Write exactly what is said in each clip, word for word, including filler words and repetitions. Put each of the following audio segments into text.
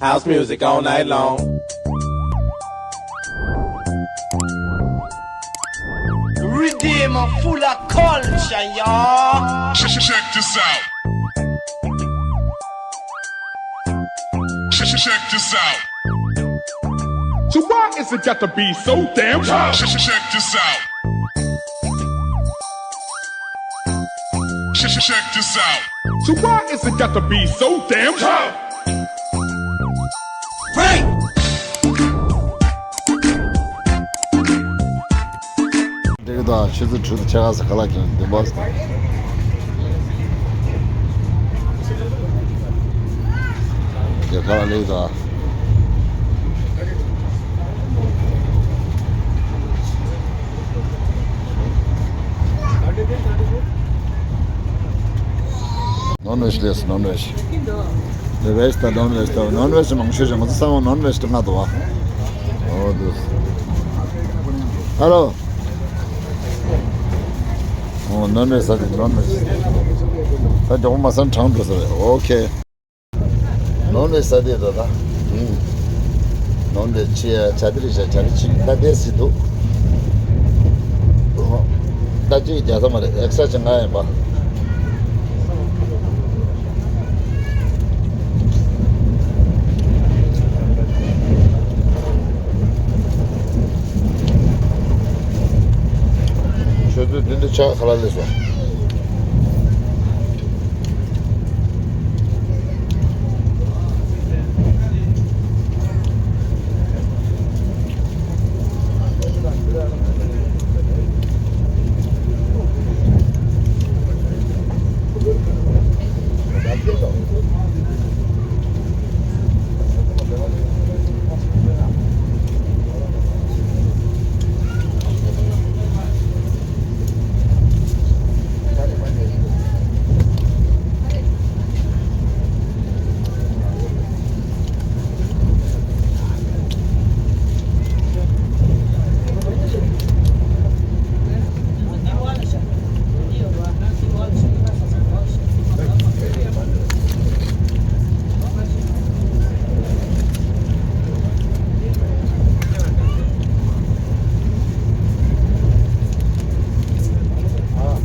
House music all night long. Redeem full of culture, y'all. Check this out. Check, check, check this out. So why is it got to be so damn tough? Check, check, check this out. Check, check, check this out. So why is it got to be so damn tough? འགྲིག་གི་འདུག་ཆུ་ཚོད་དྲུག་དང་ཕྱེད་ཀ་ཙམ་ཁ་ལག་གྱོན་བདུན་པ་ཙམ། དེ་ཁ་ལག་སླེབས་འདུག་ནོན་ཝེཇ་ལས་ནོན་ཝེཇ། ནོན་ཝེཇ་དང་ནོན་ཝེཇ་དང་ནོན་ཝེཇ་མང་ཤོས་རེད། ང་ཚོ་ས་འོག་ནོན་ཝེཇ་དུ་མངགས་འདུག་བ། ཨོ་འདུག་ཧ་ལོ། ཨོ་ནོན་ཝེཇ་ཟ་དེ་ནོན་ཝེཇ། ད་མགྱོགས་པོ་མ་ཟ་ན་གྲང་འགྲོ་ས་རེད། ཨོ་ཁེ། ནོན་ཝེཇ་ཟ་དེ་འདྲ་ད། ཨུམ། ནོན་ཝེཇ་ཆེ་ཡ་ཆ་དེ་རེད་ཤག་ཆ་རེ་ཆེ་ད་དེ་ཟི་འདུག་ད་ཅིག་རྒྱག་ས་མ་རེད། ཨེག་སི་ཊ་ཅིག་ང་ཡིན་པ། ཆུ་ཚོད་བདུན་དང་ཕྱེད་ཀ་ལ་སླེབས་སོང་། हाँ।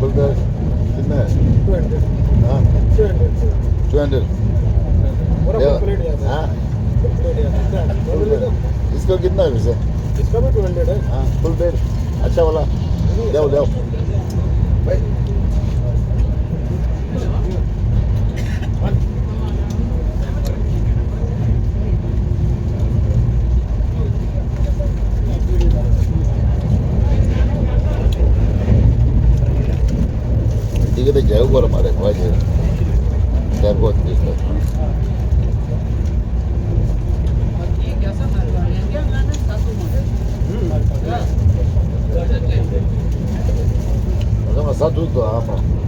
Full plate कितना है? हाँ। Two hundred. पूरा full plate याद है। हाँ। Full plate याद है। इसका कितना है वैसे? इसका भी टू हंड्रेड है। हाँ, फुल प्लेट। अच्छा वाला। ले आओ, ले आओ। འདི་ག་ད་རྒྱག་དགོས་ར་མ་རེད། གོ་ཡེ་རྒྱག་དགོས་འདི་ལ། ཡིན་ཀྱང་ས་མ་རེད། ཡིན་ཀྱང་ང་ནི་ས་སུ་མ་རེད། ཟ་འདུག་ཟ་ཨ་མ།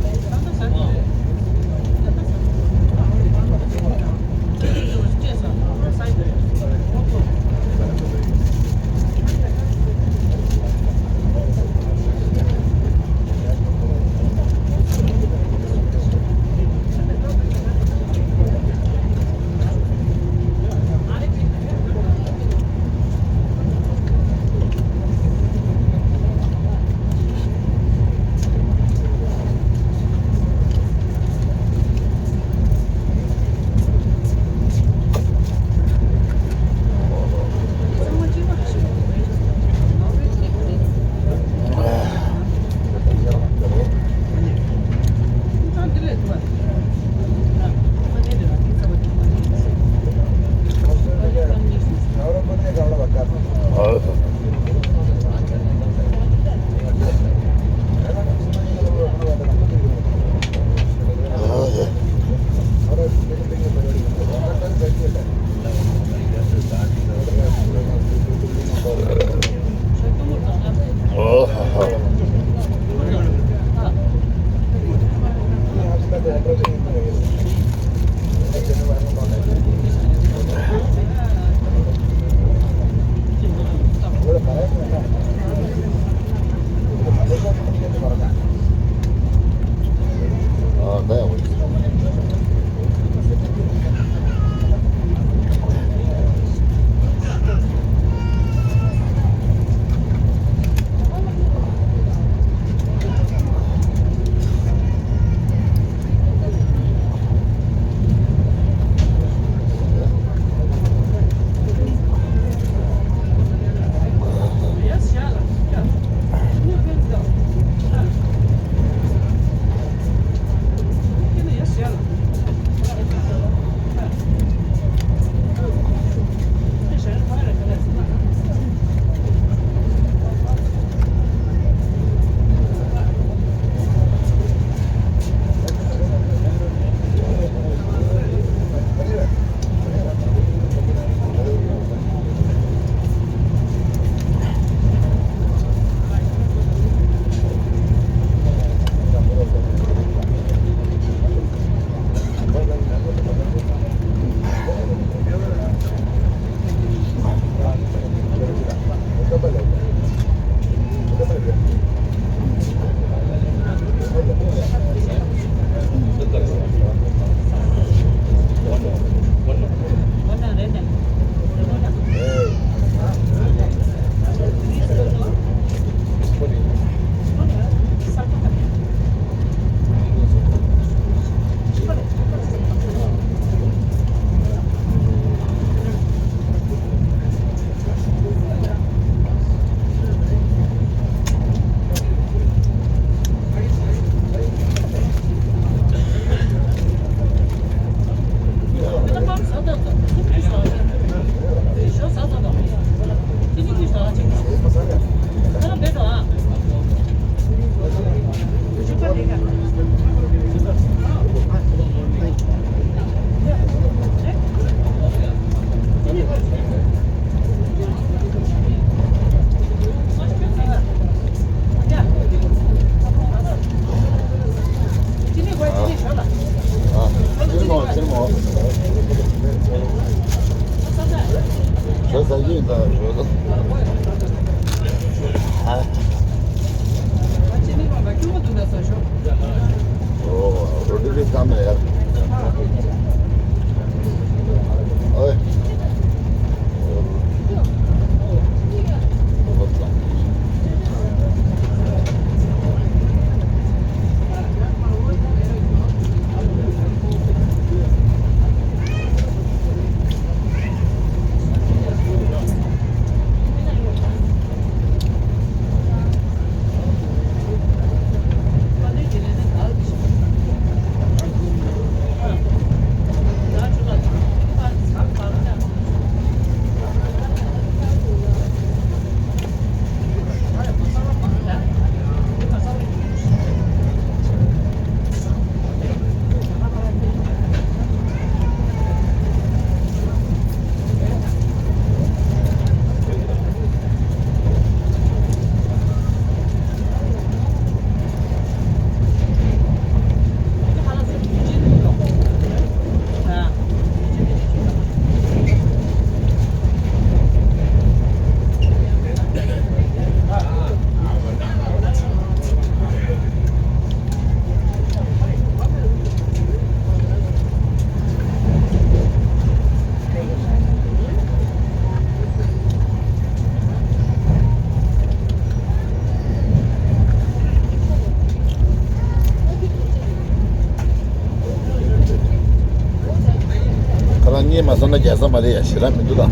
ང་སོང་ན་རྒྱལ་ས་མ་ལེ་ཡ་ཞེ་དྲག་མི་འདུག་ད།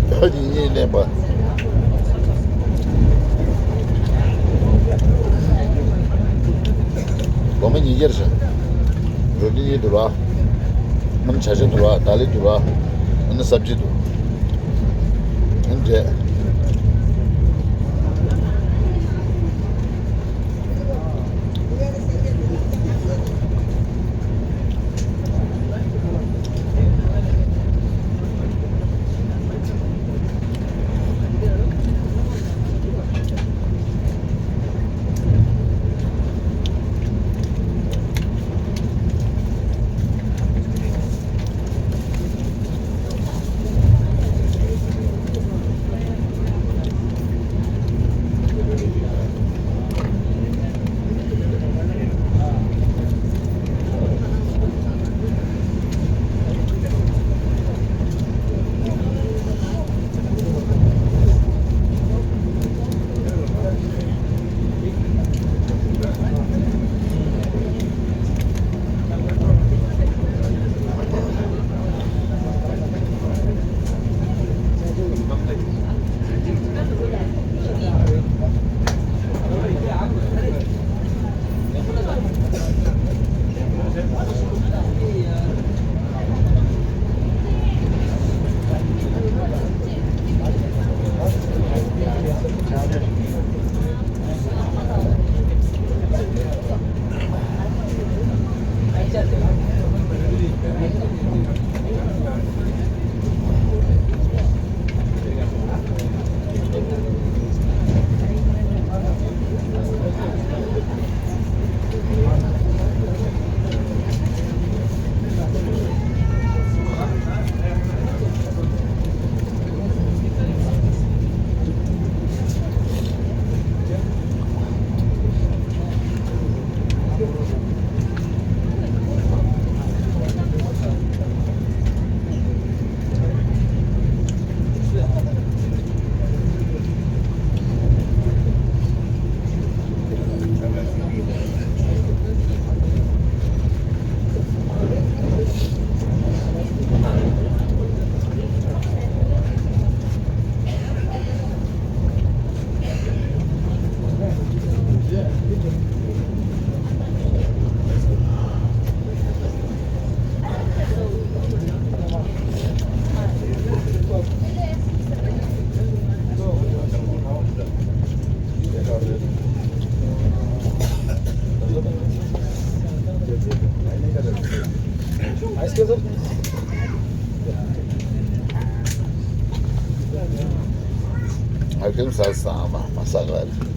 ད་དེ་གཉིས་གནས་པ། སྒོར་མོ་ཉིས་བརྒྱ་རེད་ཤག་རོ་ཏི་གཉིས་འདུག་ར། ཨ་ནི་བྱ་ཆ་འདུག་ར། དཱ་ལི་འདུག་ར། ཨ་ནི་སབ་ཇི་འདུག་ཨ་ནི་འབྲས། ཨའི་ཀྲེམ་ཟ་ས་མ་མ་ཟ་ག་རེད།